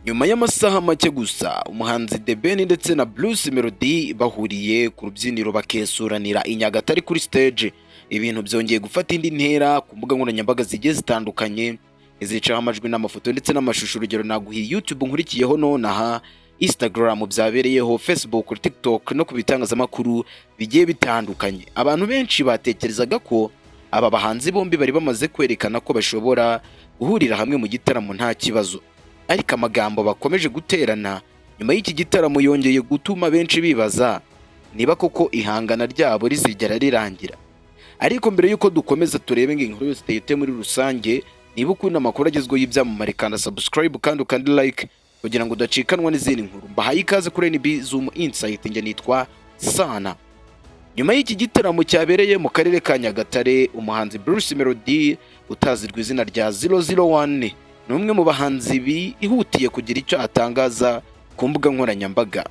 Nyuma y'amasaha make gusa umuhanzi The Ben ndetse na Bruce Melody bahuriye ku rubyiniro bakesuranira i Nyagatare kuri stage, ibintu byongeye gufata indi ntera ku mbuga nkoranyambaga zigiye zitandukanye izicaho amajwi n'amafoto ndetse n'amashusho. Urugero naguhiye YouTube nkurikiyeho nonaha, Instagram byabereyeho, Facebook, TikTok no ku bitangazamakuru bigiye bitandukanye. Abantu benshi batekerezaga ko aba bahanzi bombi bari bamaze kwerekana ko bashobora guhurira hamwe mu gitaramo nta kibazo, ariko amagambo bakomeje guterana nyuma y'iki gitaramo yongeye gutuma benshi bibaza niba koko ihangana ryabo rizigera rirangira. Ariko mbere y'uko dukomeza turebe ngo inkuru yose iteye muri rusange, niba ukunda amakuru agezweho y'ibyamamare, kanda subscribe kandi ukande like kugira ngo udacikanwa n'izindi nkuru. Mbahaye ikaze kuri NB Zoom Insight, njye nitwa Sana. Nyuma y'iki gitaramo cyabereye mu karere ka Nyagatare, umuhanzi Bruce Melody utazirwa izina rya 001 ni umwe mu bahanzi bihutiye kugira icyo atangaza ku mbuga nkoranyambaga.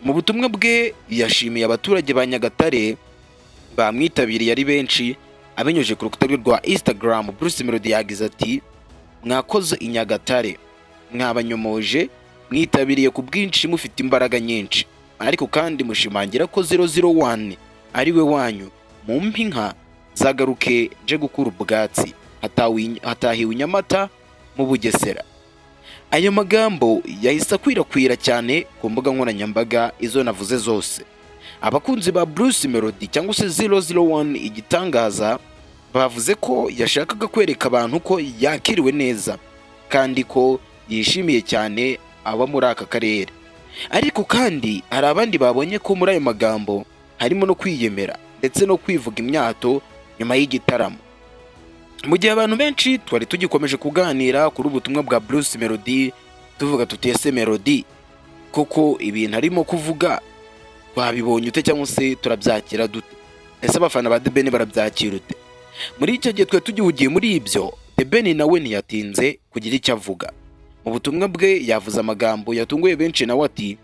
Mu butumwa bwe yashimiye abaturage ba Nyagatare bamwitabiriye ari benshi. Abinyujije ku rukuta rwe rwa Instagram, Bruce Melody yagize ati: "Mwakoze i Nyagatare, mwabanyomoje, mwitabiriye ku bwinshi, mufite imbaraga nyinshi, ariko kandi mushimangira ko 001 ari we wanyu. Mumpe inka zagaruke nje gukura ubwatsi." Hatahiwe i Nyamata mu Bugesera. Ayo magambo yahise akwirakwira cyane ku mbuga nkoranyambaga izo navuze zose. Abakunzi ba Bruce Melody cyangwa se 001 igitangaza bavuze ko yashakaga kwereka abantu ko yakiriwe neza kandi ko yishimiye cyane aba muri aka karere. Ariko kandi hari abandi babonye ko muri ayo magambo harimo no kwiyemera ndetse no kwivuga imyato nyuma y'igitaramo. Mu gihe abantu benshi twari tugikomeje kuganira kuri ubutumwa bwa Bruce Melody, tuvuga tuti: "Ese Melody koko ibintu arimo kuvuga twabibonye ute, cyangwa se turabyakira dute? Ese abafana ba The Ben barabyakira ute?" Muri icyo gihe twe tugihugiye muri ibyo, The Ben nawe ntiyatinze kugira icyo avuga. Mu butumwa bwe yavuze amagambo yatunguye benshi, nawe ati: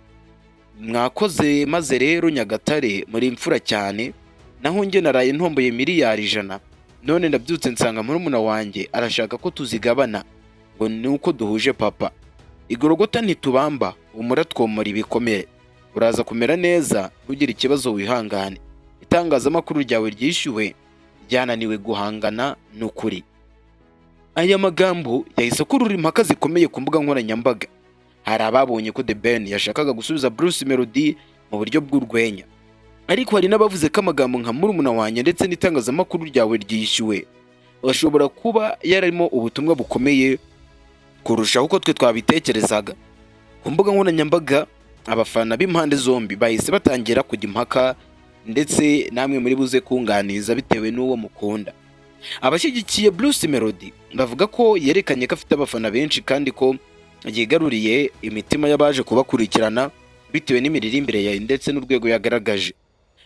"Mwakoze maze rero Nyagatare, muri imfura cyane. Naho njye naraye ntomboye miliyari 100, none ndabyutse nsanga murumuna wanjye arashaka ko tuzigabana ngo ni uko duhuje papa. Igorogota ntitubamba, humura twomora ibikomere, uraza kumera neza, ntugire ikibazo, wihangane. Itangazamakuru ryawe ryishyuwe ryananiwe guhangana n'ukuri." Aya magambo yahise akurura impaka zikomeye ku mbuga nkoranyambaga. Hari ababonye ko The Ben yashakaga gusubiza Bruce Melody mu buryo bw'urwenya, ariko hari n'abavuze ko amagambo nka "murumuna wanjye" ndetse n'itangazamakuru ryawe ryishyuwe ashobora kuba yarimo ubutumwa bukomeye kurushaho uko twe twabitekerezaga. Ku mbuga nkoranyambaga abafana b'impande zombi bahise batangira kujya impaka, ndetse namwe muri buze kunganiza bitewe n'uwo mukunda. Abashyigikiye Bruce Melody bavuga ko yerekanye ko afite abafana benshi kandi ko yigaruriye imitima y'abaje kubakurikirana bitewe n'imiririmbire ye ndetse n'urwego yagaragaje.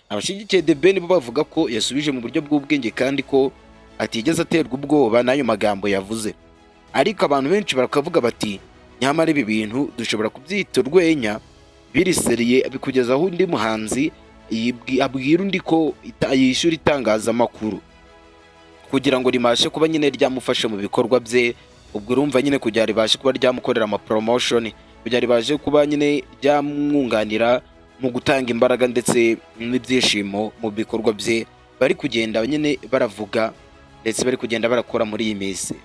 Abashyigikiye The Ben bo bavuga ko yasubije mu buryo bw'ubwenge kandi ko atigeze aterwa ubwoba n'ayo magambo yavuze. Ariko abantu benshi bakavuga bati: "Nyamara ibi bintu dushobora kubyita urwenya biri sérieux kugeza aho undi muhanzi abwira undi ko yishyura itangazamakuru kugira ngo ribashe kuba nyine ryamufasha mu bikorwa bye." Ubwo urumva nyine kugira ribashe kuba ryamukorera ama promotion, kugira ribashe kuba nyine ryamwunganira mu gutanga imbaraga ndetse n'ibyishimo mu bikorwa bye bari kugenda nyine baravuga ndetse bari kugenda barakora muri iyi minsi.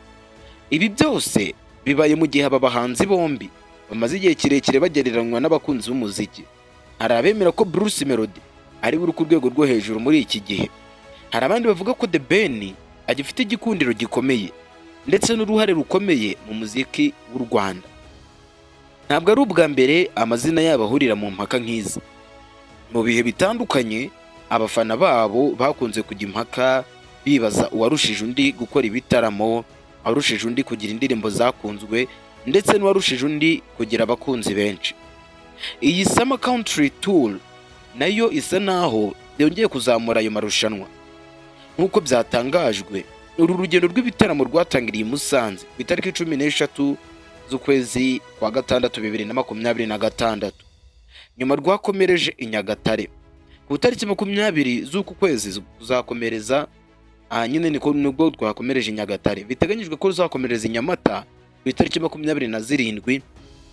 Ibi byose bibaye mu gihe aba bahanzi bombi bamaze igihe kirekire bagereranywa n'abakunzi b'umuziki. Hari abemera ko Bruce Melody ari we uri ku rwego rwo hejuru muri iki gihe, hari abandi bavuga ko The Ben agifite igikundiro gikomeye ndetse n'uruhare rukomeye mu muziki w'u Rwanda. Ntabwo ari ubwa mbere amazina yabo ahurira mu mpaka nk'izi. Mu bihe bitandukanye abafana babo bakunze kujya impaka bibaza uwarushije undi gukora ibitaramo, uwarushije undi kugira indirimbo zakunzwe ndetse n'uwarushije undi kugira abakunzi benshi. Iyi Summer Country Tour nayo isa naho yongeye kuzamura ayo marushanwa. Nk'uko byatangajwe, uru rugendo rw'ibitaramo rwatangiriye i Musanze ku itariki 13 z'ukwezi kwa gatandatu 2026, nyuma rwakomereje i Nyagatare ku itariki 20 z'uku kwezi kuzakomereza aha nyine, niko nibwo twakomereje i Nyagatare. Biteganyijwe ko ruzakomereza i Nyamata ku itariki 27.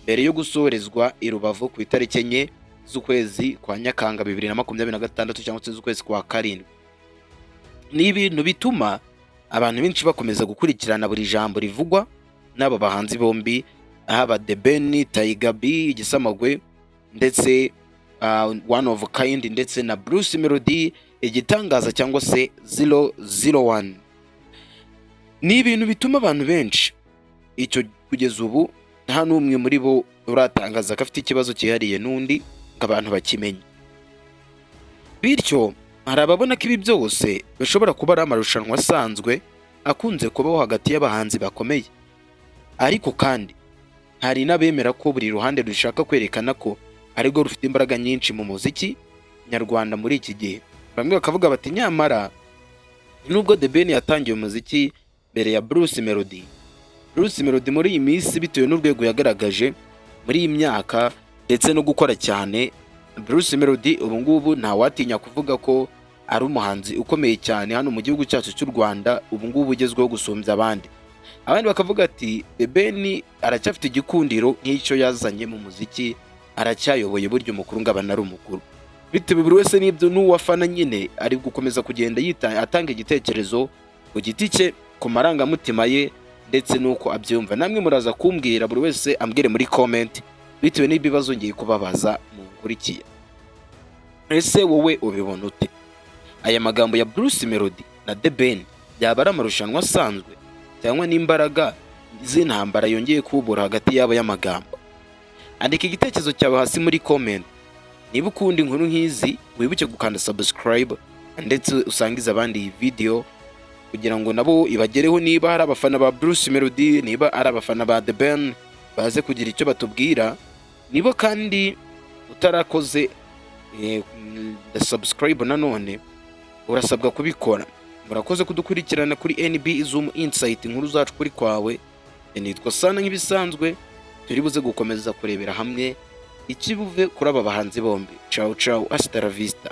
mbere yo gusorezwa i Rubavu ku itariki 4 z'ukwezi kwa Nyakanga 2026, cyangwa se z'ukwezi kwa karindwi. Ni ibintu bituma abantu benshi bakomeza gukurikirana buri jambo rivugwa n'aba bahanzi bombi, haba The Ben, Tiger B, Igisamagwe, ndetse One of Kind, ndetse na Bruce Melody, Igitangaza cyangwa se 001. Ni ibintu bituma abantu benshi, icyo kugeza ubu nta n'umwe muri bo uratangaza ko afite ikibazo cyihariye n'undi ngo abantu bakimenye. Bityo hari ababona ko ibi byose bishobora kuba ari amarushanwa asanzwe akunze kubaho hagati y'abahanzi bakomeye, ariko kandi hari n'abemera ko buri ruhande rushaka kwerekana ko arirwo rufite imbaraga nyinshi mu muziki nyarwanda muri iki gihe. Bamwe bakavuga bati: "Nyamara nubwo The Ben yatangiye umuziki mbere ya Bruce Melody, Bruce Melody muri iyi minsi, bitewe n'urwego yagaragaje muri iyi myaka ndetse no gukora cyane, Bruce Melody ubu ngubu ntawatinya kuvuga ko ari umuhanzi ukomeye cyane hano mu gihugu cyacu cy'u Rwanda, ubu ngubu ugezweho gusumbya abandi." Abandi bakavuga ati: "The Ben aracyafite igikundiro nk'icyo yazanye mu muziki, aracyayoboye, burya umukuru ngo aba ari umukuru." Bitewe buri wese n'ibyo n'uwo afana nyine, ari gukomeza kugenda yita atanga igitekerezo ku giti cye, ku marangamutima ye ndetse n'uko abyumva. Namwe muraza kumbwira, buri wese ambwire muri comment bitewe n'ibibazo ngiye kubabaza mukurikiye. Ese wowe ubibona ute? Aya magambo ya Bruce Melody na The Ben yaba ari amarushanwa asanzwe, cyangwa n'imbaraga z'intambara yongeye kubura hagati yabo y'amagambo? Andika igitekerezo cyawe hasi muri comment. Niba ukunda inkuru nk'izi, wibuke gukanda subscribe ndetse usangize abandi iyi video kugira ngo nabo ibagereho. Niba hari abafana ba Bruce Melody, niba ari abafana ba The Ben, baze kugira icyo batubwira. Niba kandi utarakoze subscribe, nanone urasabwa kubikora. Murakoze kudukurikirana kuri NB Zoom Insight, inkuru zacu kuri kwawe. Nitwa Sana nk'ibisanzwe, turi buze gukomeza kurebera hamwe ikibuve kuri aba bahanzi bombi. Ciao ciao, hasta la vista.